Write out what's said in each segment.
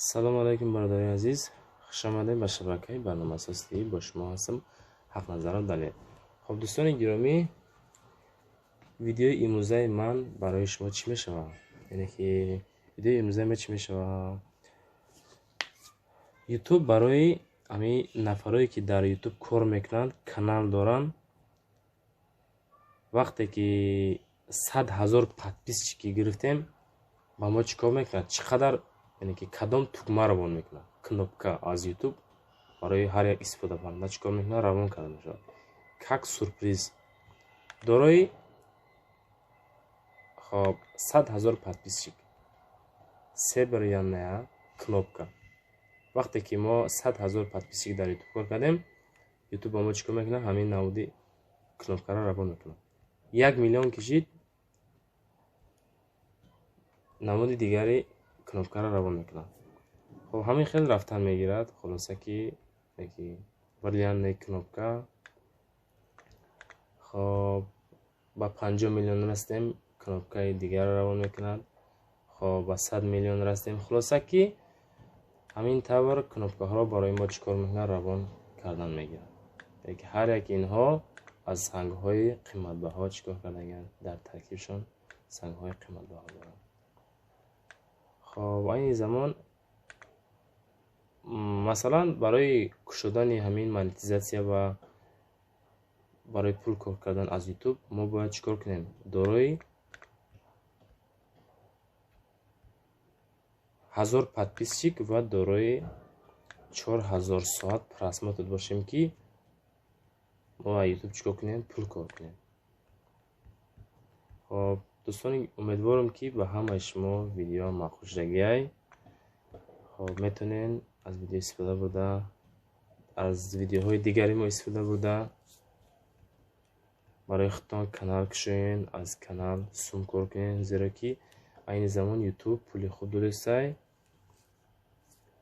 Салому алайкум, бародари азиз, хуш омадед ба шабакаи Барномасоз ТВ. Бо шумо ҳастам Ҳақназаров Далер. Хоб, дӯстони гиромӣ, видеои имрӯзаи ман барои шумо чӣ мешавад? Яъне ки видеои имрӯзаи ман чӣ мешавад? Ютуб барои ҳамин нафарое ки дар Ютуб кор мекунанд, канал доранд, вақте ки 100 000 подписчики гирифтем, ба мо чӣ кор мекунад? Чӣ қадар, яъне ки кадом тугма равон мекунад? Кнопка аз Ютуб барои ҳар як истифодабаранда чӣ кор мекунад? Равон карда мешавад как сюрприз. Дорои, хоб, 100 000 подписчик, серебряная кнопка. Вақте ки мо 100 000 подписчик дар Ютуб кор кардем, Ютуб ба мо чӣ кор мекунад? Ҳамин навъи кнопкаро равон мекунад. 1 миллион кишид, намуди дигари кнопкаро равон мекунад. Хоб, ҳамин хел рафтан мегирад. Хулоса ки яки бриллиантная кнопка. Хоб, ба 50 миллион расидем, кнопкаи дигарро равон мекунад. Хоб, ба 100 миллион расидем. Хулоса ки ҳамин тавр кнопкаҳоро барои мо чӣ кор мекунад? Равон кардан мегирад. Яки ҳар яки инҳо аз сангҳои қиматбаҳо чӣ кор кардагианд? Дар таркибшон сангҳои қиматбаҳо доранд. Хоб, айни замон, масалан, барои кушодани ҳамин монетизатсия ва барои пул кор кардан аз Ютуб мо бояд чӣ кор кунем? Дорои 1000 подписчик ва дорои 4000 соат просмотр бошем, ки мо аз Ютуб чӣ кор кунем? Пул кор кунем. Хоб, дӯстони, умедворам, ки ба ҳамаи шумо видео маъқул шудагиай. Хоб, метавонед аз видео истифода бурда, аз видеоҳои дигари мо истифода бурда, барои худтон канал кушоед, аз канал сум кор кунед, зеро ки айни замон Ютуб пули хуб додестай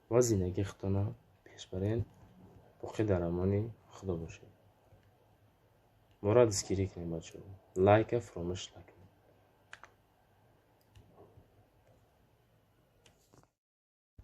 ва зиндагии худтонро пеш баред. Боқӣ дар амони Худо бошед. Моро дастгирӣ кунед, бачаҳо, лайка фаромӯш накунед.